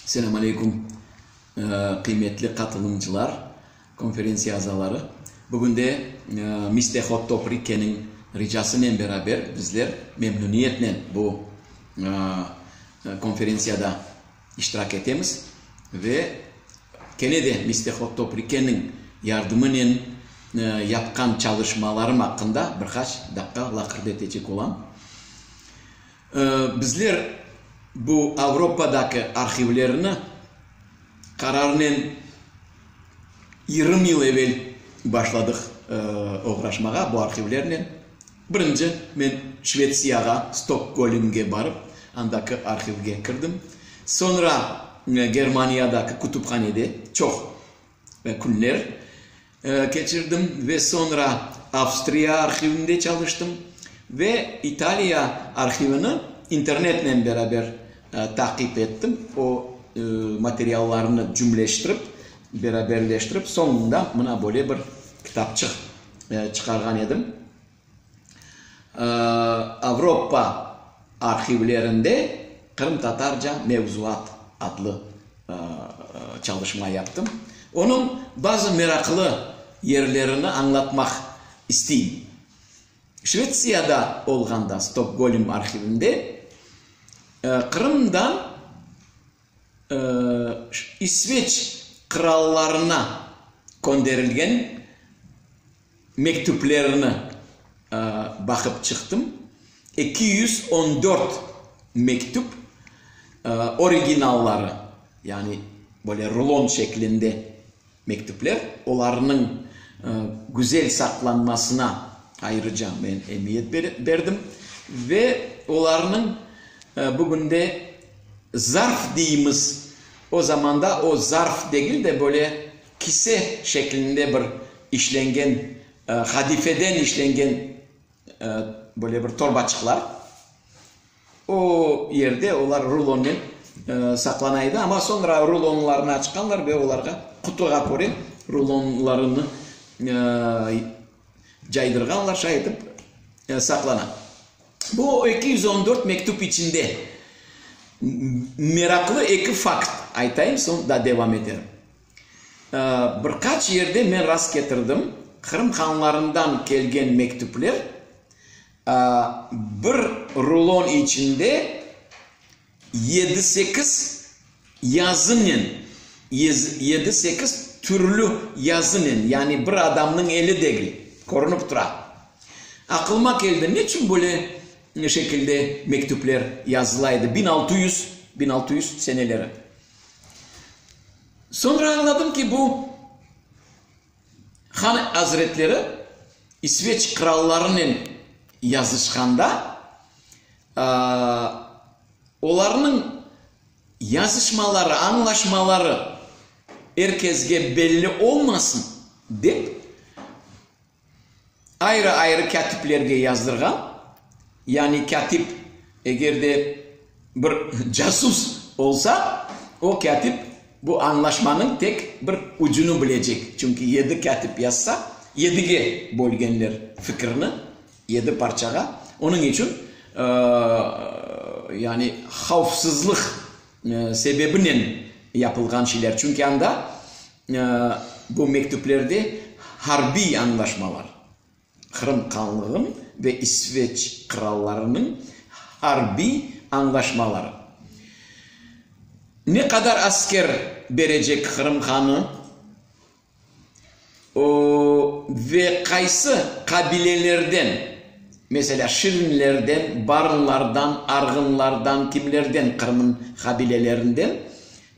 Selâm aleyküm, qıymetli qatılımcılar, konferentsiya azaları. Bugün de Miste Hotto Prikkeniñ ricasınen beraber bizler memnüniyetnen bu konferentsiyada iştirak etemiz ve kene de Miste Hotto Prikkeniñ yardımınen yapqan çalışmalarım aqqında bir qaç daqqa laqırdı etecek olam. Bizler bu Avropadaki arhivlerni qararnen yirmi yıl evel başladıq oğraşmağa bu arhivlernen. Birinci men Şvetsiyağa, Stokgolmge barıp, andaki arhivge kirdim. Soñra Germaniyadaki kütüphanede çoq künler keçirdim ve soñra Avstriya arhivinde çalıştım ve İtaliya arhivini internetnen beraber taqip ettim, o materiallarnı cümleştirip, beraberleştirip, soñunda mına böyle bir kitapçıq çıqarğan edim. Avropa arhivlerinde qırımtatarca mevzuat adlı çalışma yaptım. Onıñ bazı meraqlı yerlerini añlatmaq isteyim. Şvetsiyada olğanda, Stokgolm arhivinde Qırımdan İsveç qırallarına könderilgen mektüplerini baqıp çıqtım. 214 mektüp originalları, yani böyle rulon şeklinde mektüpler, olarnıñ güzel saqlanmasına ayrıca men emiyet berdim ve olarnıñ bugünde zarf deymiz, o zamanda o zarf degil de böyle kise şeklinde bir işlengen, qadifeden işlengen böyle bir torbaçıqlar. O yerde olar rulonnen saqlana edi, amma soñra rulonlarnı açqanlar ve olarğa qutuğa köre rulonlarını caydırğanlar, şay etip saqlana. Bu 214 mektüp içinde meraqlı eki fakt aytayım, soñ da devam eterim. Bir qaç yerde men rast ketirdim, Qırım hanlarından kelgen mektüpler bir rulon içinde yedi-sekiz yazınen, yedi-sekiz türlü yazınen, yani bir adamnıñ eli degil, körünip tura. Aqılıma keldi, neçün böyle şekilde mektüpler yazıla edi 1600, 1600 seneleri. Soñra añladım ki, bu han azretleri İsveç qırallarınen yazışqanda, olarnıñ yazışmaları, añlaşmaları er kesge belli olmasın dep, Ayrı-ayrı kâtiplerge yazdırğan, yani kâtip eger de bir casus olsa, o kâtip bu añlaşmanıñ tek bir ucunı bilecek, çünki yedi kâtip yazsa, yedige bölgenler fikirni, yedi parçağa, onıñ içün, yani havfsızlıq sebebinen yapılğan şeyler, çünki anda Bu mektüplerde harbiy añlaşmalar, Qırım Hanlığınıñ ve İsveç qırallarınıñ harbiy añlaşmaları. Ne qadar asker berecek Qırım hanı, o, ve qaysı qabilelerden, meselâ, şirinlerden, barınlardan, arğınlardan, kimlerden, Qırımnıñ qabilelerinden,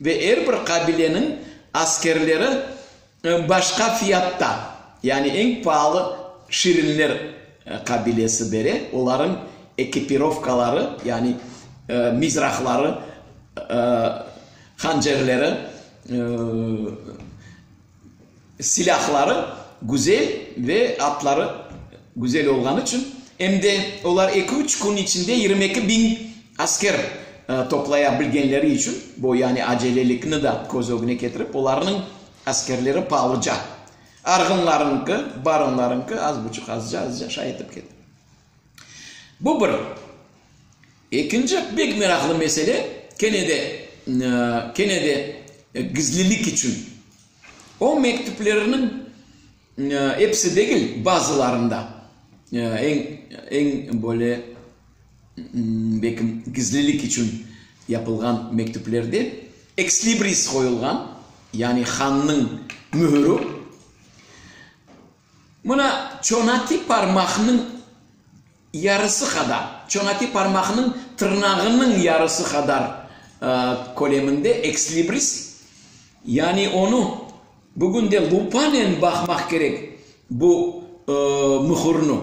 Ve er bir qabileniñ askerleri başqa fiyatta, yani eñ paalı şirinler qabilesi bere, olarıñ ekipirovkaları, yani mizraqları, hancerleri, Silâhları güzel ve atları güzel olğanı içün, em de olar eki-üç kün içinde 22 biñ asker toplaya bilgenleri içün, bu yani acelelikni da köz ögüne ketirip, olarnıñ askerleri paalıca. Arğınlarıñki, barınlarıñki az buçuq, azca-azca şay etip ketti. Bu bir. Ekinci pek meraqlı mesele, kene de, kene de gizlilik içün, o mektüplerniñ episi degil, bazılarında, eñ, eñ böyle, belkim, gizlilik içün yapılğan mektüplerde ekslibris qoyulğan, yani hannıñ mühürü. Mına çonati parmaqnıñ yarısı qadar, çonati parmaqnıñ tırnağınıñ yarısı qadar köleminde ekslibris, yani onı bugün de lupanen baqmaq kerek bu mühürni.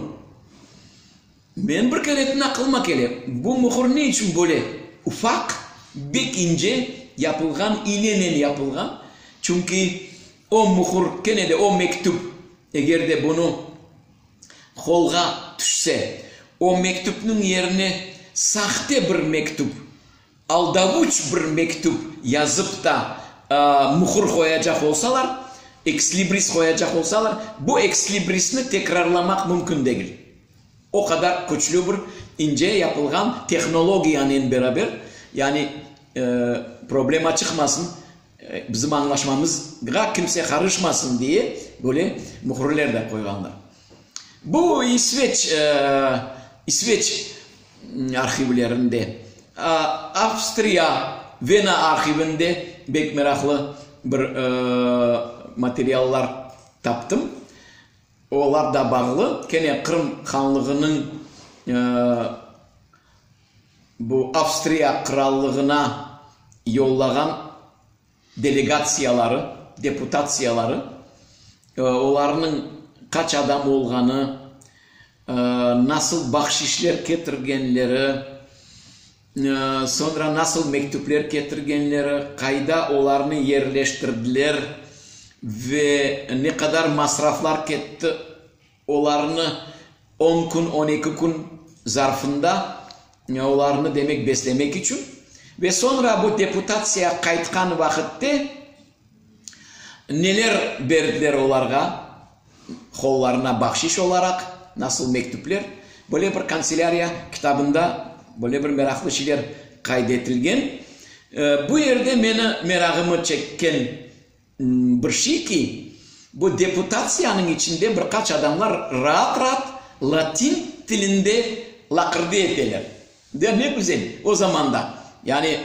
Men bir keretin aqılıma kele, bu mühür ne içün böyle ufaq, bek ince yapılğan, inenen yapılğan? Çünki o mühür, kene de o mektüp, eger de bunı qolğa tüşse, o mektüpniñ yerine sahte bir mektüp, aldavuç bir mektüp yazıp da mühür qoyacaq olsalar, ekslibris qoyacaq olsalar, bu ekslibrisni tekrarlamaq mümkün degil. O qadar küçlü bir ince yapılğan tehnologiyanen beraber, yani problema çıqmasın, bizim añlaşmamızğa kimse qarışmasın diye böyle mühürler de qoyğanlar. Bu İsveç, İsveç arhivlerinde, Avstriya, Vena arhivinde bek meraqlı bir materiallar taptım. Olar da bağlı, kene Qırım hanlığınıñ bu Avstriya qırallığına yollağan delegatsiyaları, deputatsiyaları, olarnıñ qaç adam olğanı, nasıl bahşişler ketirgenleri, Soñra nasıl mektüpler ketirgenleri, qayda olarnı yerleştirdiler ve ne qadar masraflar ketti, olarnı on kün, on eki kün zarfında olarnı, demek, beslemek içün. Ve soñra bu deputatsiya qaytqan vaqıtte neler berdiler olarğa, qollarına bahşiş olaraq, nasıl mektüpler, böyle bir kantselâriya kitabında böyle bir meraqlı şeyler qayd etilgen. Bu yerde meni merağımı çekken bir şey ki, bu deputatsiyanıñ içinde bir qaç adamlar raat-raat latin tilinde laqırdı eteler. De ne güzel, o zamanda, yani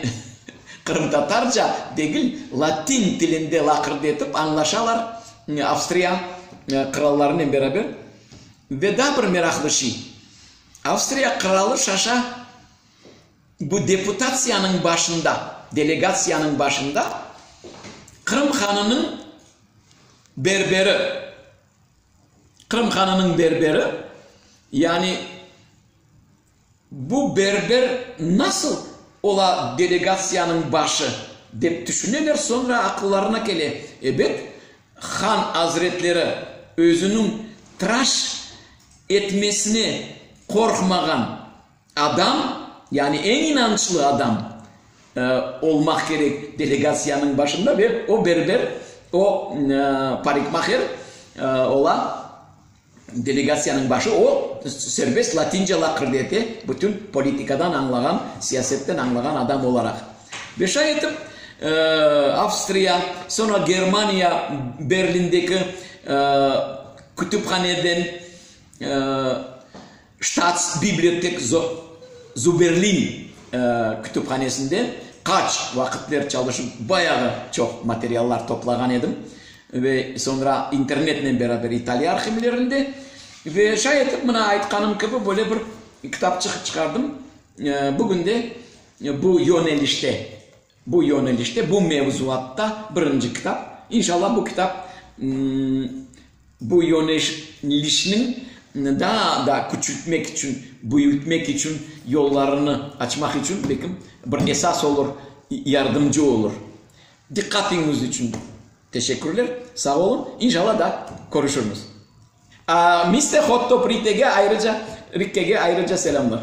qırımtatarca degil, latin tilinde laqırdı etip añlaşalar Avstriya qırallarınen beraber. Ve daa bir meraqlı şey, Avstriya qıralı şaşa bu deputatsiyanıñ başında, delegatsiyanıñ başında Qırım hanınıñ berberi, Qırım hanınıñ berberi, yani Bu berber nasıl ola delegatsiyanıñ başı, dep tüşüneler, soñra aqıllarına kele, ebet, han azretleri özüniñ tıraş etmesine qorqmağan adam, yani eñ inançlı adam olmaq kerek delegatsiyanıñ başında ve o berber, o parikmaher ola. Delegatsiyanıñ başı o, serbest latince laqırdı ete, bütün politikadan añlağan, siyasetten añlağan adam olaraq. Ve şay etip, Avstriya, soñra Germaniya, Berlindeki kütüphaneden Staatsbibliothek zu Berlin kütüphanesinde qaç vaqıtler çalışıp, bayağı çoq materiallar toplağan edim. Ve soñra internetnen beraber İtaliya arhivlerinde. Ve şay etip, mına aytqanım kibi, böyle bir kitapçıq çıqardım. Bugün de bu yönelişte, bu yönelişte, bu mevzuatta birinci kitap. İnşallah, bu kitap bu yönelişniñ daa da küçültmek içün, büyültmek içün, yollarını açmaq içün, belkim, bir esas olur, yardımcı olur. Diqqatıñız içün teşekkürler, sağ olun, inşallah daa körüşürmiz. Mister Hottop Ritege ayrıca, Rikkege ayrıca selâmlar.